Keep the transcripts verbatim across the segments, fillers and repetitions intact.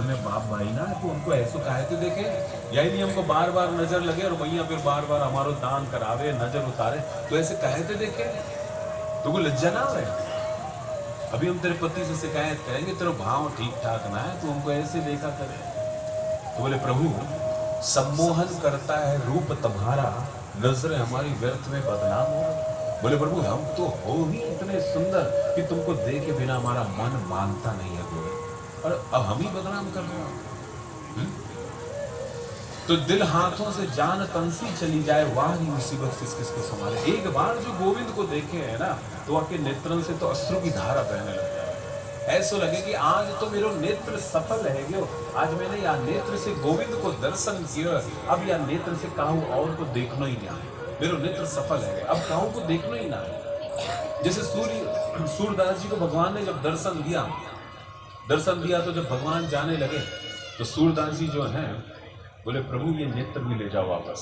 में बाप भाई ना, तू हमको ऐसो काहे ते देखे? यही नहीं हमको बार बार नजर लगे और वहीं फिर बार बार हमारो दान करावे, नजर उतारे, तो ऐसे काहे ते देखे? तुमको लज्जा ना आवे? अभी हम तेरे पति से शिकायत करेंगे, तेरा भाव ठीक ठाक ना है, तू हमको ऐसे देखा करे। तो बोले, प्रभु, सम्मोहन करता है रूप तुम्हारा, नजरें हमारी व्यर्थ में बदनाम हो। बोले, प्रभु, हम तो हो ही इतने सुंदर कि तुमको देखे बिना हमारा मन मानता नहीं है, बोले, और अब हम ही बदनाम कर रहे हो। हम्म? तो दिल हाथों से जान तन सी चली जाए, वाह री मुसीबत किस किस को संभाले। एक बार जो गोविंद को देखे है ना, तो आपके नेत्रन से तो अश्रु की धारा बहने लग जाए। ऐसो लगे कि आज तो मेरो नेत्र सफल है गयो, आज मैंने या नेत्र से गोविंद को दर्शन किया, अब या नेत्र से काहू और को देखना ही नहीं है, मेरो नेत्र सफल है, अब काहू को देखना ही ना है। जैसे सूर्य, सूरदास जी को भगवान ने जब दर्शन दिया, दर्शन दिया तो जब भगवान जाने लगे तो सूरदास जी जो हैं, बोले, प्रभु, ये नेत्र भी ले जाओ वापस।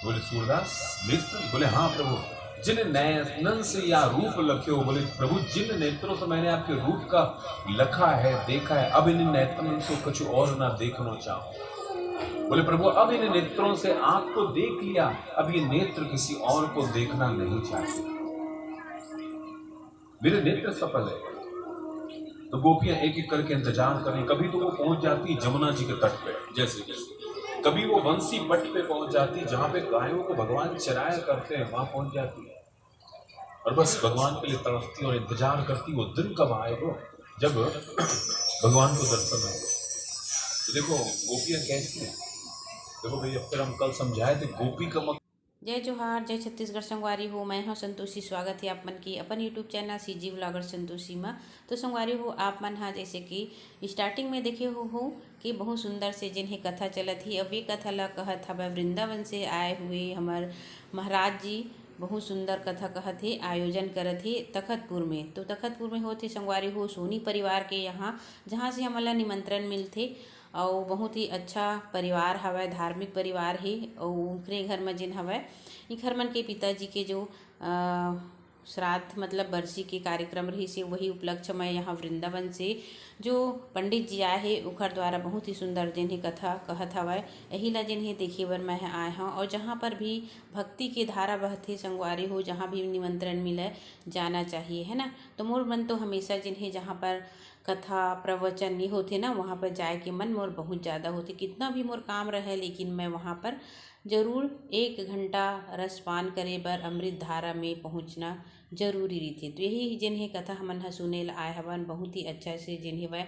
बोले, सूरदास, नेत्र? बोले, हाँ प्रभु, जिन नैत्रन से या रूप लख्यो, बोले, प्रभु, जिन नेत्रों से मैंने आपके रूप का लखा है, देखा है, अब इन नेत्रन से कुछ और ना देखना चाहूं। बोले, प्रभु, अब इन नेत्रों से आपको देख लिया, अब ये नेत्र किसी और को देखना नहीं चाहिए, मेरे नेत्र सफल है। तो गोपियां एक एक करके इंतजार कर रही। कभी तो वो पहुंच जाती जमुना जी के तट पे, जैसे जैसे कभी वो वंशी वट पे पहुंच जाती, जहां पे गायों को भगवान चराया करते हैं, वहां पहुंच जाती है। और बस भगवान के लिए तड़पती और इंतजार करती, वो दिन कब आएगा जब भगवान को दर्शन होगा। तो देखो, गोपियां कैसी हैं। देखो भाई, अब फिर हम कल समझाए थे, गोपी का मत जय जोहार, जय छत्तीसगढ़ संगवारी हो। मैं हूं संतोषी, स्वागत है आप मन के अपन YouTube channel CG Vlogger Santoshi में। तो संगवारी हो, आप मन हा जैसे कि स्टार्टिंग में देखे हो, हो कि बहुत सुंदर से जिन हे कथा चलत ही। अब ये कथा ला कहत हवय वृंदावन से आए हुए हमर महाराज जी, बहुत सुंदर कथा कहत हे, आयोजन करत हे तखतपुर में। तो तखतपुर में होत हे संगवारी हो सोनी परिवार के यहाँ, जहाँ से हमन ला निमंत्रण मिलथे। अउ बहुत ही अच्छा परिवार हवय, धार्मिक परिवार हे। अउ उखरे घर म जेन हवय, इखर मन के पिताजी के जो, अ, श्राद्ध मतलब बरसी के कार्यक्रम रहिस हे, वही उपलक्ष्य म यहाँ वृंदावन से जो पंडित जी आए हे, उखर द्वारा बहुत ही सुंदर जेन हे कथा कहत हवय। यही ला जेन हे देखे बर मैं ह आए हव। अउ जहाँ पर भी भक्ति के धारा बहथे संगवारी हो, जहाँ भी निमंत्रण मिले, जाना चाहिए, है ना। तो मोर मन तो हमेशा जेन हे जहाँ पर कथा प्रवचन ये होथे ना, वहाँ पर जाए के मन मोर बहुत ज़्यादा होथे। कितना भी मोर काम रहे, लेकिन मैं वहाँ पर जरूर एक घंटा रसपान करे बर अमृत धारा में पहुँचना जरूरी रहिथे। तो यही जेन हे कथा हमन ह सुने ल आए हवन, बहुत ही अच्छा से जेन हे वह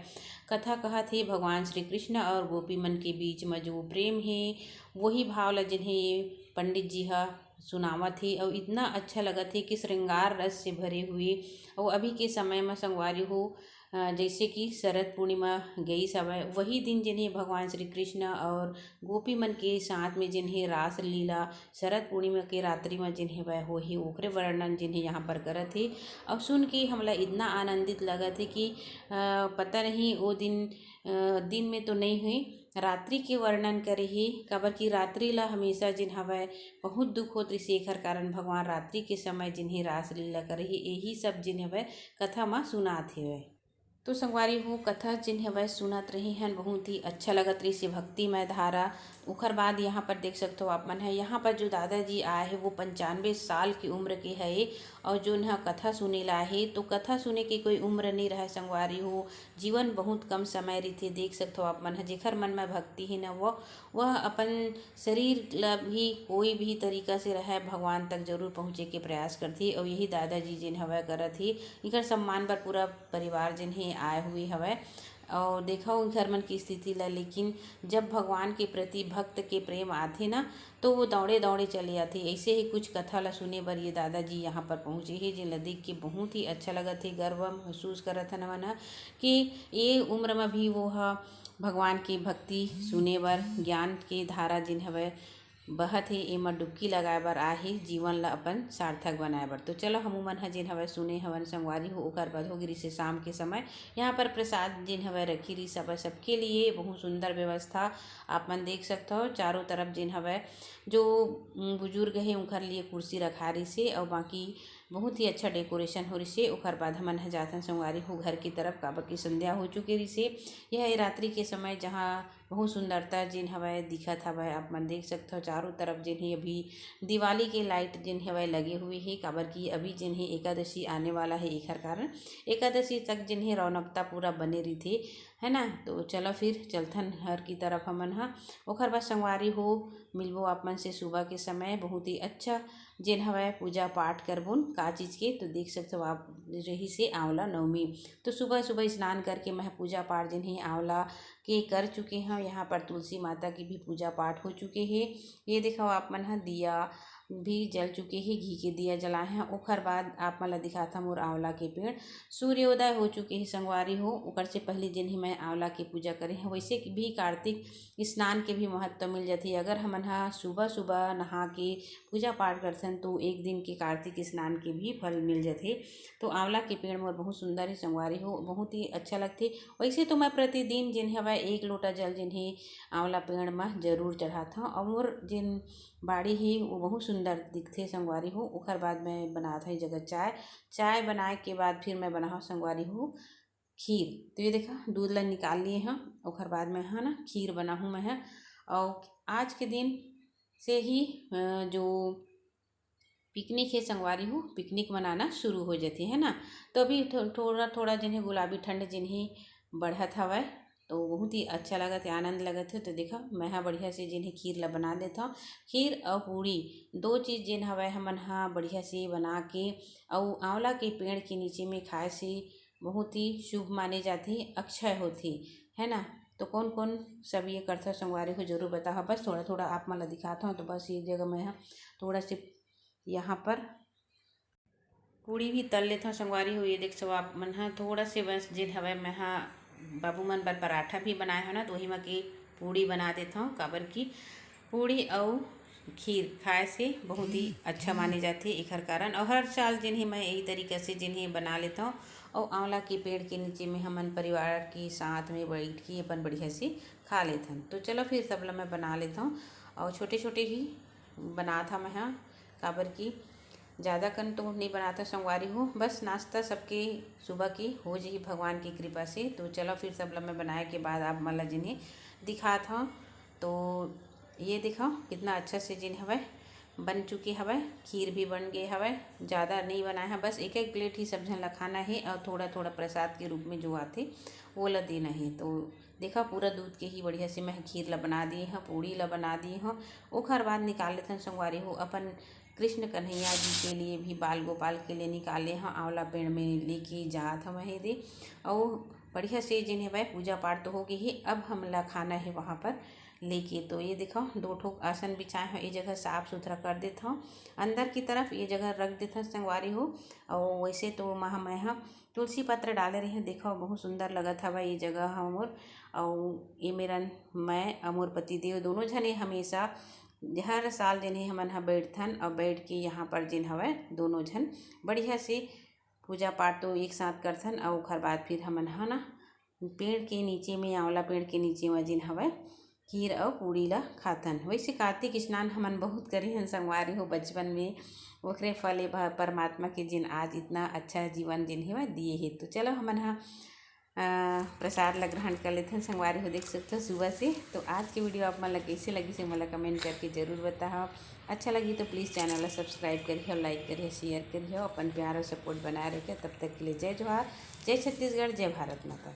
कथा कहत हे भगवान श्री कृष्ण और गोपी मन के बीच म जो प्रेम हे, वही भाव ल जेन हे पंडित जी ह सुनावत हे। अउ इतना अच्छा लगत हे कि श्रृंगार रस से भरे हुए। अउ अभी के समय म संगवारी हो, अ, जैसे कि शरद पूर्णिमा गईस हवय, वही दिन जेन हे भगवान श्री कृष्ण और गोपी मन के साथ में जेन हे रास लीला शरद पूर्णिमा के रात्रि म जेन हे वह होही, ओकरे वर्णन जेन हे यहाँ पर करत हे। अउ सुन के हमला इतना आनंदित लगत हे कि, अ, पता नहीं वो दिन, अ, दिन में तो नहीं हुई, रात्रि के वर्णन करे हे, काबर कि रात्रि ला हमेशा जेन हवय बहुत दुख होत रिहिस, एखर कारण भगवान रात्रि के समय जेन हे रास लीला करे हे, यही सब जेन हवय कथा म सुनात हेवय। तो संगवारी हो, कथा जेन हवय सुनत रहे हन, बहुत ही अच्छा लगत रहिस हे भक्तिमय धारा। उखर बाद यहाँ पर देख सकथो आप मन ह, यहाँ पर जो दादाजी आए हे वो पंचानवे साल की उम्र के हे और जो इन्हा कथा सुने ला आए हे, तो कथा सुने के कोई उम्र नहीं रहे संगवारी हो, जीवन बहुत कम समय रहिथे। देख सकथो आप मन ह, जेखर मन में भक्ति हे न वो, वह अपन शरीर ला भी कोई भी तरीका से रहे भगवान तक जरूर पहुँचे के प्रयास करथे। और यही दादाजी जेन हवय करत हे, इकर सम्मान बर पूरा परिवार जेन हे आए हुए हवय। और देखो इकर मन की स्थिति ला, लेकिन जब भगवान के प्रति भक्त के प्रेम आथे ना, तो वो दौड़े दौड़े चले आथे। ऐसे ही कुछ कथा ला सुने बर ये दादाजी यहाँ पर पहुँचे हे, जेन ला देख के बहुत ही अच्छा लगत हे, गर्व महसूस करत हन हमन ह कि ये उम्र में भी वो ह भगवान के भक्ति सुने बर, ज्ञान के धारा जेन हवय बहत हे, एमा डुबकी लगाए बर आए हे, जीवन ला अपन सार्थक बनाए बर। तो चलो, हमू मन ह जेन हवय सुने हवन संगवारी हो, ओकर बाद हो गिरिस हे शाम के समय। यहाँ पर प्रसाद जेन हवय रखी रिहिस हवय सबके लिए, बहुत सुंदर व्यवस्था आप मन देख सकत हो। चारों तरफ जेन हवय जो, उम, बुजुर्ग हे, उनकर लिए कुर्सी रखा रिहिस हे, और बाकी बहुत ही अच्छा decoration हो रिसे। ओखर बाद हमन ह जाथन संगवारी हो घर की तरफ, काबर कि संध्या हो चुके रिसे। यह ए रात्रि के समय जहाँ बहुत सुंदरता जेन हवय दिखत हवय, आप मन देख सकथव चारों तरफ जेन हे अभी दिवाली के light जेन हवय लगे हुए हे, काबर कि अभी जेन हे एकादशी आने वाला हे, एखर कारण एकादशी तक जेन हे रौनकता पूरा बने रहिथे, है ना। तो चलो फिर चलथन घर की तरफ हमन ह। ओखर बाद संगवारी हो मिलबो आप मन से सुबह के समय, बहुत ही अच्छा जेन हवय पूजा पाठ करबुन का चीज के, तो देख सकथव आप रहिसे आंवला नवमी। तो सुबह सुबह स्नान करके मैं पूजा पाठ जेन हे आंवला के कर चुके हव। यहाँ पर तुलसी माता की भी पूजा पाठ हो चुके हे। ये देखव आप मन ह दिया भी जल चुके हे, घी के दिया जलाए हव। ओखर बाद आप मन ला दिखात हव मोर आंवला के पेड़ सूर्योदय हो चुके हे संगवारी हो। ओकर से पहले जेन हे मैं आंवला के पूजा करे हव। वैसे भी कार्तिक स्नान के भी महत्व मिल जाथे। अगर हमन ह सुबह सुबह नहा के पूजा पाठ करथन तो एक दिन के कार्तिक स्नान के भी फल मिल जाथे। तो आंवला के पेड़ मोर बहुत सुंदर हे संगवारी हो, बहुत ही अच्छा लगथे। वैसे तो मैं प्रतिदिन जेन हवय एक लोटा जल जेन हे आंवला पेड़ म जरूर चढ़ात हव। और मोर जेन बाड़ी हे वो बहुत सुंदर दिखथे संगवारी हो। ओखर बाद मैं बनात हव ए जगह चाय। चाय बनाए के बाद फिर मैं बनाहूँ संगवारी हो खीर। तो ये देखा दूध ला निकाल लिए हव, ओखर बाद मैं ह ना खीर बनाहूँ मैं ह। और आज के दिन से ही अ, जो पिकनिक हे संगवारी हो, पिकनिक मनाना शुरू हो जाथे, है ना। तो अभी थो-, थोड़ा थोड़ा जेन हे गुलाबी ठंड जेन हे बढ़त हवय, तो बहुत ही अच्छा लगत हे, आनंद लगत हे। तो देखा मैं ह बढ़िया से जेन हे खीर ला बना लेत हव। खीर अउ पूड़ी दो चीज जेन हवय हमन ह बढ़िया से बना के अउ आंवला के पेड़ के नीचे में खाए से बहुत ही शुभ माने जाथे, अक्षय होथे, है ना। तो कौन कौन सब ये करथव संगवारी हो जरूर बताओ। बस थोड़ा थोड़ा आप मन ला दिखात हव। तो बस ये जगह मैं ह थोड़ा से यहाँ पर पूड़ी भी तल लेथव संगवारी हो। ये देख सब आप मन ह थोड़ा से बस जेन हवय मैं ह बाबू मन बर पराठा भी बनाए हव ना, तो वही म के पूड़ी बना देथव, काबर कि पूड़ी अउ खीर खाए से बहुत ही अच्छा माने जाथे। एखर कारण अउ हर साल जेन हे मैं यही तरीका से जेन हे बना लेथव। अउ आंवला के पेड़ के नीचे में हमन परिवार के साथ में बैठ के अपन बढ़िया से खा लेथन। तो चलो फिर सब ला मैं बना लेथव। अउ छोटे छोटे ही बनात हव मैं ह, काबर कि ज़्यादा कन तो नहीं बनात हव संगवारी हो, बस नाश्ता सबके सुबह की हो जाही भगवान की कृपा से। तो चलो फिर सब ला मैं बनाए के बाद आप मन ला जेन हे दिखात हव। तो ये देखव कितना अच्छा से जेन हवय बन चुके हवय, खीर भी बन गए हवय। ज़्यादा नहीं बनाए हव, बस एक एक प्लेट ही सब झन ला खाना हे अउ थोड़ा थोड़ा प्रसाद के रूप में जो आथे वो ला देना हे। तो देखा पूरा दूध के ही बढ़िया से मैं खीर ला बना दिए हव, पूड़ी ला बना दिए हव। ओखर बाद निकाल लेथन संगवारी हो अपन कृष्ण कन्हैया जी के लिए भी, बाल गोपाल के लिए निकाले हव, आंवला पेड़ में लेके जात हव हे दे। अउ बढ़िया से जेन हवय पूजा पाठ तो हो गई हे, अब हमला खाना हे वहाँ पर लेके। तो ये देखो दो ठोक आसन बिछाए हव, ये जगह साफ सुथरा कर देत हव, अंदर की तरफ ये जगह रख देत हव संगवारी हो। अउ वैसे तो महा मैं ह तुलसी पत्र डाले रहे, देखो बहुत सुंदर लगत हवय ये जगह ह मोर। अउ ये मेरन मैं अउ मोर पतिदेव दोनों झने हमेशा हर साल जेन हे हमन ह बैठथन अउ बैठ के यहाँ पर जेन हवय दोनों झन बढ़िया से पूजा पाठ तो एक साथ करथन। अउ ओखर बाद फिर हमन ह ना पेड़ के नीचे में, आंवला पेड़ के नीचे में जेन हवय खीर अउ पूड़ी ला खाथन। वैसे कार्तिक स्नान हमन बहुत करे हन संगवारी हो बचपन में, ओखरे फल ए भ-, परमात्मा के जेन आज इतना अच्छा जीवन जेन हे वह दिए हे। तो चलो हमन ह अ, प्रसाद ला ग्रहण कर लेथन संगवारी हो, देख सकथो सुबह से। तो आज के वीडियो आप मन ला कैसे लगी से मोला कमेंट करके जरूर बताओ। अच्छा लगी तो प्लीज चैनल ला सब्सक्राइब करिहो, लाइक करिहो, शेयर करिहो, अपन प्यार और सपोर्ट बनाए रखे। तब तक के लिए जय जोहार, जय छत्तीसगढ़, जय भारत माता।